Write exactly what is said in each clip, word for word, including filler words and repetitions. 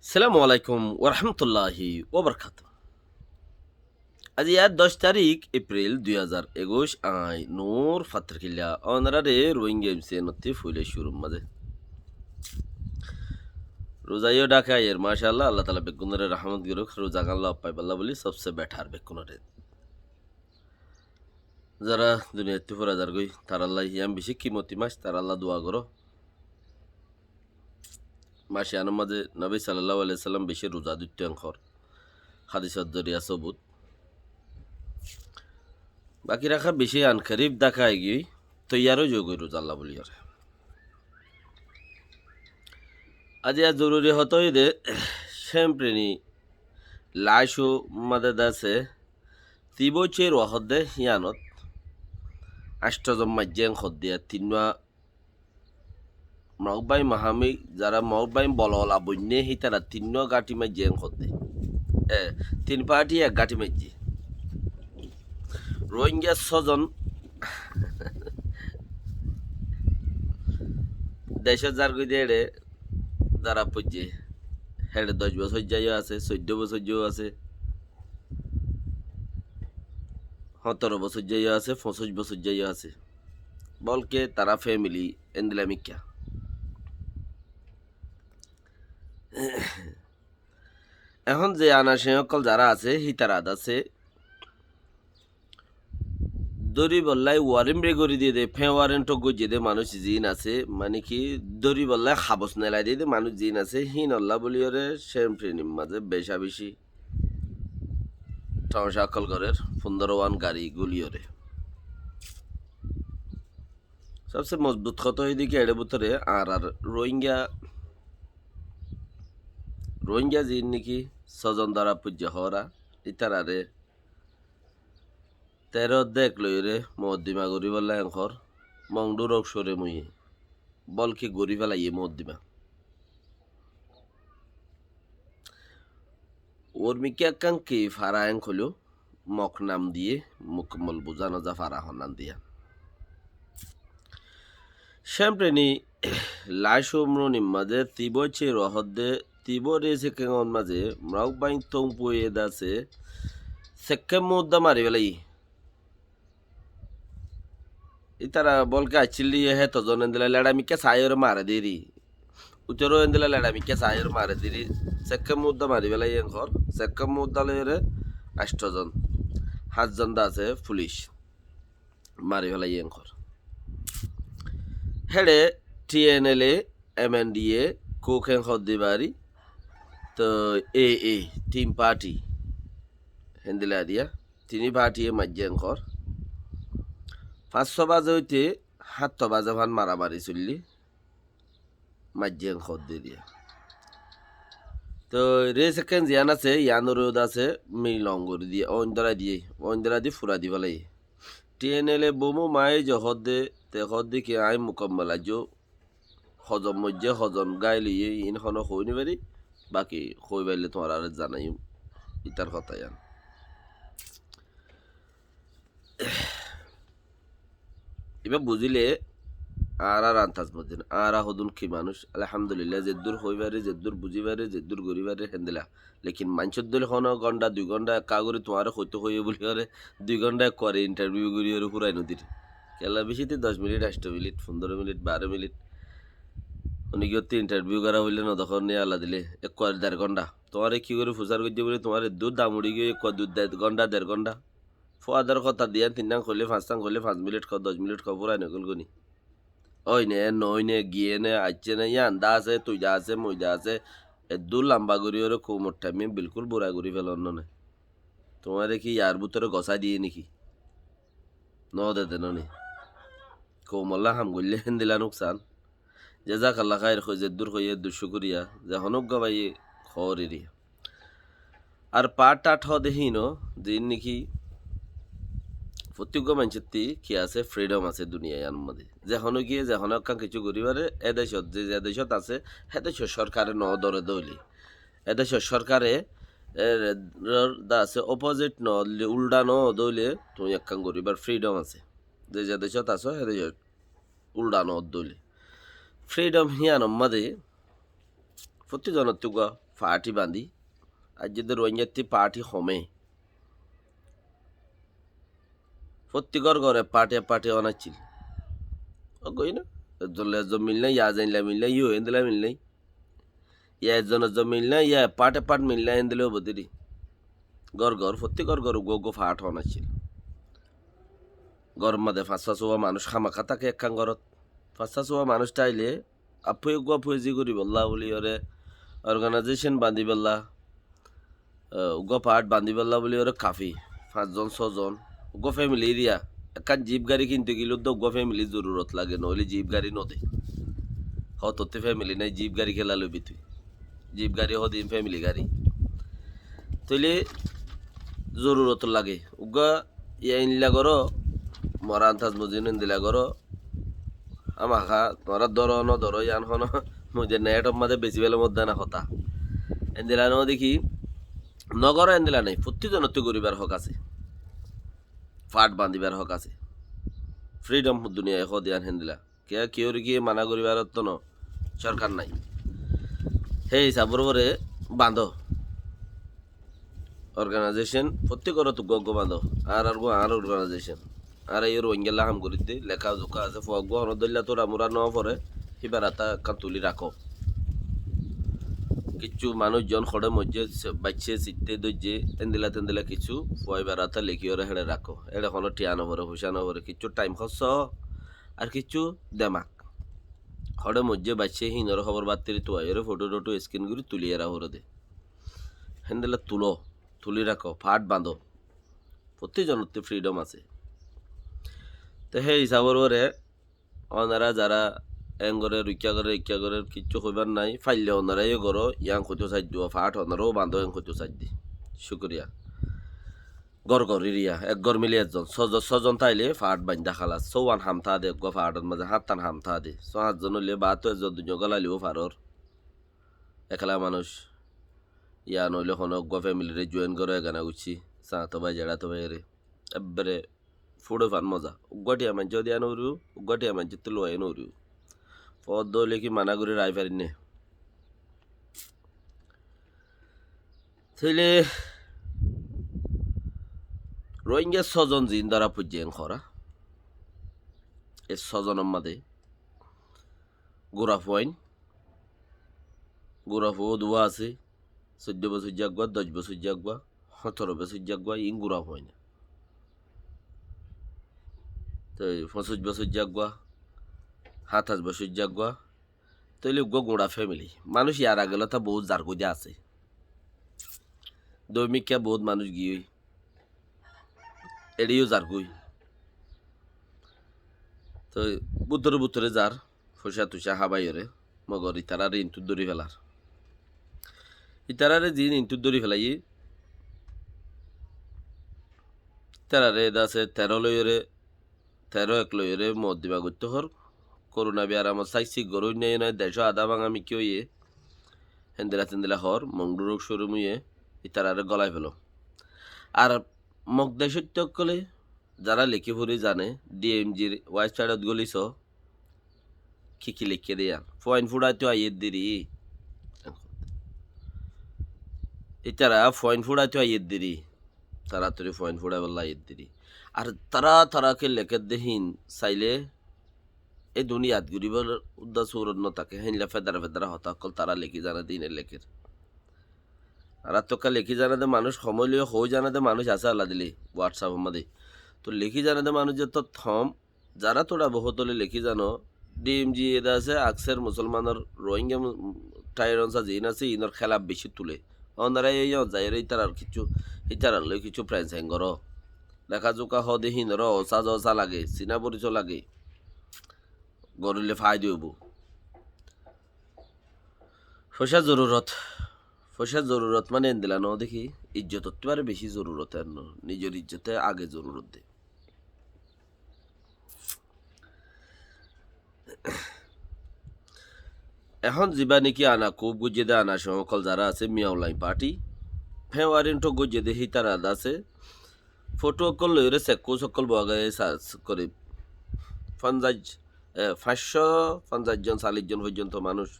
Assalamu alaikum warahmatulláhi wabarakátuhu. Aijja doc tarík Epril dui házar ekuic, añí Nur Fatrikilla, ónoraré Rohingya M C N ottú foila cúrur mazé. Ruza yó dháka aiyér, macállah, Allah taala beggúnoré rahmot gorók, ruza gán lof faibálla bóli sobse betar beggúnoré. Zará duniyaittú fura zargói, tarálla yián bicí kimoti mac, tarálla dua goró. Mac yiánor mazé Nobi sallallahu alaihi wasallam bicí ruza dóitto en hoór. Hádisor zoriya sobut. Baki raká bicí ankarib dháka aigiyói, toiyar ói zogói ruzalla bóliyoré. Aijja zoruri hotá óilde, Cemprini lacó mazé de asé, Tibo Cerua hoódde híyanot ancto zon maijjé en hoódde, ar tinnúa Mohók Báin Mahámi, zará Mohók Báin Bolola boinné, hítara tinnúa gáñthi maijjé en hoódde. E, tin party ek gáñthi maijjé. Rohingya só zon decót zargói de éçe, zará foijjé, héçe doc bosóijja yó asé, soiddó bosóijja yó asé, hóñtoro bosóijja yó asé, foñsíc bosóijja yó asé. Bólke tará family endilla mikká. Ehón ze anace ókkol zará asé, hítara de asé, dóribolla warrant gorí diyé de, fé warrant goijjé de manúic ziín asé, mane ki dóribolla habos nelai diyé de manúic ziín asé, híinolla bóliyoré Cemprinir mazé becá bicí tomacá ókkol gorér, fundóro wán gari gúliyoré. Sobse mozbut hotá óilde ki, éçe bútore añárar Rohingya, Rohingya ziín niki só zon dóra foijjé hoóra, ítararé teró dek loiyóre mokoddima goríbolla en hoór, Mongdu Rokcóre muiyé, bólke gorí félaiyé mokoddima. Uor mikká ekkán ki fara en hoiló, mok nam diyé, mukammol buzá no za fara honnán diya. Cemprini lacó mrunir mazé Tibo Cerua hoódde, Tibo Resekeng or mazé Mohók Báin Toungfuye de asé, sekkén muúdda mari félaiyé. Ítara bólke aiccíl de yó héto zon endilla leça mikká saáiyoré mare deri. Útoró endilla leça mikká saáiyoré mare deri. Sekkén muúdda mari félaiyé en hoór. Sekkén muúdda loiyóre ancto zon, háñt zon de asé fulic mari félaiyé en hoór. Héçe T N L A, M N D A, kuk en hoódde bari, toi A A, tin party. Héndilla diya, tiní party ye maijjé en hoór. Fañssó baze óite háñtto baze fán maramari soillé, maijjé en hoódde diya. Toi Resekeng ziyán asé, yíanoré de asé, milon gorí diyé, óin dórai diyé, óin dórai di fura di félaiyé. T N L A bomu maiyé zo hoódde, te hoódde ki aññí mukammol aijjó, hozon moijjé, hozon gáil óiye, iín honó hoói no fari, baki hoói faillé tuáñráre zanaiyum, ítar hotá yían. Ibá buzíle añárar antaz moddin, añára hodún ki manúic, alhamdulillah, zeddúr hoói fari, zeddúr buzí fari, zeddúr gorí fari, héndilla. Lekin maincór dóilla honó gónda, dui gónda ekká gorí tuáñre hoitó hoiyé bóliyoré, dui gónda ekkuare interview goríyoré fúrai no dir. Kiyólla bicíte doc minit, ancto minit, fundóro minit, baró minit. Uníkiyótte interview gorá foillé no dekór né, Allah dilé, ekkuare der gónda. Tuáñre ki gorí fusár goijjé bóli tuáñr eddúr dam uçí giyói, ekkuare dui der gónda, der gónda. Fuadar hotá diyán tinnán hoilé, fañstán hoilé, fañs minit hoó, doc minit hoó, fúrai no gól goni. Óine, noóine, giyéne, aiccéne, yían de asé, tuida asé, moida asé, eddúr lamba goríyoré koumor thaime bilkúl bura gorí felon noné. Tuáñre ki yar bútore gosái diyé néki? Noó de de noné. Koumolla ham goillé héndilla nuksan. Jazakallah khair, hoi zeddúr hoiyé eddúr cúkuriya, ze honó uggwá báiye hoór eriya. Ar part thart hoóde híin ó, ziín néki fottí uggwá maincótti ki asé, freedom asé duniya yíanor mazé. Ze honó giyé, ze honó ekkán kessú gorí faré, e decót, ze, ze decót asé, hé decór sorkare noó dóre dóile. E decór sorkare, e, de asé, opposite noó dóile, uldha noó dóile, tuñí ekkán goríbar freedom asé. Ze, ze decót asó, hé decót uldha noó dóile. Freedom híyanor mazé Fottí zonottú uggúa faáthi bañdí, aijjó de Ruáingattí faáthi home. Fottí gór gór ek faáthi ek faáthi óna accíl. Ó goi na? Ezzon loi ezzon mil nái, ya zainla mil nái, yó endila mil nái. Ya ezzon ezzon mil nái, ya ek faáthi ek faáthi mil nái, endila óibo deri. Gór gór, fottí gór gór uggúa uggúa faáthi óna accíl. Gór mazé fañssá sówa manúic hámaká táke ekkán górot. Fañssá sówa manúic táile Afuye uggúa afuye zí goríbolla buli óre, organization bañdíbolla, e, uggúa part bañdíbolla buli óre kafi. Fañs zon, só zon, uggúa family eriya. Ekkán jip gari kinte gilé uggúa family zorurot lage, noóile jip gari node. Hototte family nái, jip gari kiyólla loibi tui? Jip gari hodin family gari. Tóile zorurot lage. Uggúa iyainla goró, mora antaz muzin endila goró, hámaká tuáñra dóro no dóro, yián hono mui de net or mazé besi fele modde na hotá. Endila no deki, no goró endila nái, fottí zonottú goríbar hók asé. Faáth bañdíbar hók asé. Freedom duniyai hoó de yián héndila. Kiyá kiyóre ki mana goríbar otto no, sorkar nái. Hé hisabor uore bañdó. Organization, fottí górot uggúa uggúa bañdó. Añárar uggúa añárar organization. Añára yó Ruáingalla ham gorídde, leká zuká asé, fua uggúa honó dóilla tura mura no fore, híbar ata ekkán tulí rakó. Kiccú manúic zon hoçé moijjé, se-, baiccé, sitte dóijje, endila tendila kiccú fua íbar ata lekí óre héçe rakó. Héçe honó thiañ no fore, fuicá no fore, kiccú thaim hósso, ar kiccú demak. Hoçé moijjé baiccé híinor hóbor battiri tuaiyóre fothó-tothó eskin gorí tuliyóre fore de. Héndilla tuló, tulí rakó, faáth bañdó. Fottí zonottú freedom asé. Te hé hisabor uore onora zara en gorér, ikká gorér, ikká gorér, kiccú hoibar nái, faille onora yó goró, yián hoitó saiddi, faáth onora ó bañdó, yián hoitó saiddi. Cúkuriya. Gór gór eriya, ek gór mili ezzon, só zon, só zon táile faáth bañdá halas, sówan ham táde, uggúa faáthor mazé háñttan ham táde, só háñt zon óile baáto ezzon duijjon gólai loibó faror. Ekla manúic, yián óile honó uggúa family re join goró, egana guccí, sañto bái, zeçato bái ere. Ebbere fúçe fan moza. Uggúa thiañ maincé diya no foribó, uggúa thiañ maincóttu luwai no foribó. Fóddo óile ki mana gorí rai farinné? Tóile Rohingya só zon ziín dóra foijjé en hora. E só zonor mazé gura fuain, gura fua duwa asé, soiddó bosóijja eggúa, doc bosóijja eggúa, hóñtoro bosóijja eggúa, iín gura fuain. Toi foñsíc bosóijja eggúa, háñtas bosóijja eggúa, tóile eggúa guñça family. Manúic yar age lóta bout zargói de asé. Doimikká bout manúic giyói. Eçé yó zargói. Toi bútore bútore zar, foicá tuicá hábaiyóre, mogor itaráre intút dóri felar. Itaráre ziín intút dóri felaiyé, itaráre eda asé teró loiyóre, teró ek loiyóre moddima goittó hoór. Koruna biyaramot sáissi goróinna yó nái, decó adá báñga mikká óiye, héndila tendila hoór, Mongdu Ruk córum óiye, itaráre gólai feló. Ar Mog decóitta ókkole, zará lekí fori zane, D M G-r website-ot góli soó, ki ki leikké de yián. Fuain fúçaito aiyér deri. Ítara fuain fúçaito aiyér deri. Taratori fuain fúçaibolla aiyér deri. Ar tará tará ki lekér de híin sailé, e duniyat guribar udda surot no táke, héinla fedara fedara hotá ókkol tará lekí zane de híine lekér. Ar attókka lekí zane de manúic hom óileyo, hoi zane de manúic asé Allah dile, WhatsApp-or mazé. Toi lekí zane de manúic zeto hom, zará tóra bohótole lekí zano, D M G eda asé, akser musolmanor Rohingya mu-, thaironsá ziín asé, iínor hélaf bicí tulé. Ónora yó yían zaiyóre ítarar kiccú, ítarar loi kiccú fren-sain goró. Leká zuká hoó de híinor osá zosá lage, siná foriso lage. Goríle faida óibo. Foicá zorurot. Foicá zorurot mane endila no de ki, ijjotottú aró bicí zorurot enno. Nizor ijjote age zorurot de. Ehón zibá niki ana kub goijjé de ana cóñg ókkol zará asé Miyaulain party, Fewarinthó goijjé de hítara de asé, fothó ókkol loiyóre sekkús ókkol boói giyé sa-, korib fonzaic, e, fañs cót fonzaic zon, callic zon foijjonto manúic.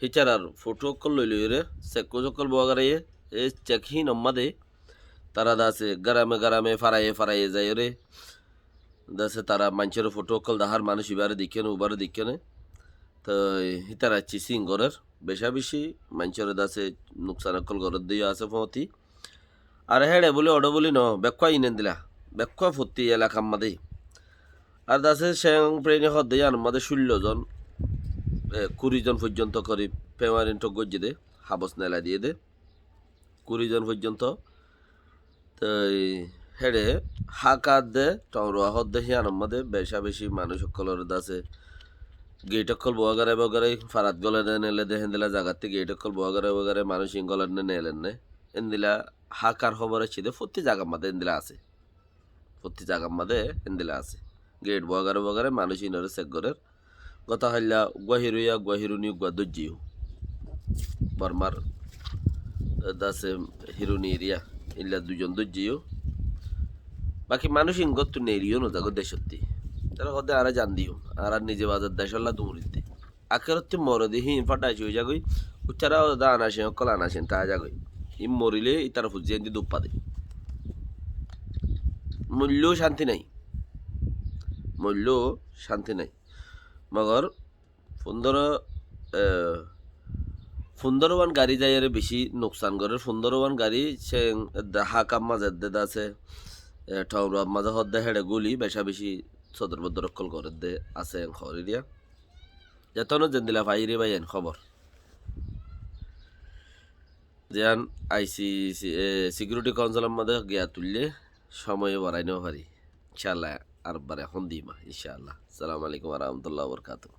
hítarar fothó ókkol loi loiyóre, sekkús ókkol bówa goráiye, e sek híin ommá de, tará dase garame garame, faraye faraye zaiyóre, dase tará maincóre fothó ókkol dahár, manúic ibáre deikkó né, ubáre deikkó né. Toi hítara císing gorér, becá becí maincóre dase nuksan ókkol gorédde yó asé foóñti. Ar héçe bóli, oçé bóli noó, bekkúa iín endila, bekkúa fottí elakar mazé. Ar dase Ceng Preine hoódde yíanor mazé cúllo zon, e, kuri zon foijjonto korib feñwarin thók goijjé dé, habos nelai diyé dé, kuri zon foijjonto. Toi héçe Háka de, Thourwa hoódde híyanor mazé becá becí manúic ókkolore dase geit ókkol bówa goráiba gorái, farat góle dé neile dé, héndila zagattí geit ókkol bówa goráiba gorái, manúic iín góler né, neiler né, endila Hákar hóbor aiccé dé, fottí zagar mazé endila asé. Fottí zagar mazé endila asé. Geit bówa goráiba gorái, manúic iínoré sek gorér. Gotá hailla uggúa híru ya, uggúa híruni, uggúa dóijje yó. Bormar, e, dase híruni eriya, illa duizon dóijje yó. Baki manúic iín góttu neeli yó nozagói decótti. Tará hoódde añára zan diyum, añára nize bazar decólla duñridde. Akérottí more dé híin fáñdaic ói zagói, uitará hoódde anasin ókkol anasin tái zagói. Iín morilé ítarar fuijjá endilla duppa dé. Moilló cánti nái. Moilló cánti nái. Mogor fundóro, e, fundóro wán garí zaiyóre bicí nuksan gorér. Fundóro wán garí Ceng edde Hákar mazé edde dase, e, Thourwar mazé hoódde héçe gúli becá becí sodor bodor ókkol gorédde asé en hoór eriya. Zetónot zendila faiyí re báiyain hóbor. Ziyán I C C, e, Security Council or mazé giya tuillé cómoye barái no fari. Incálla ar ebbare hon diyum, incálla. Assalamu alaikum wa rahmatullahi wa barakatuhu.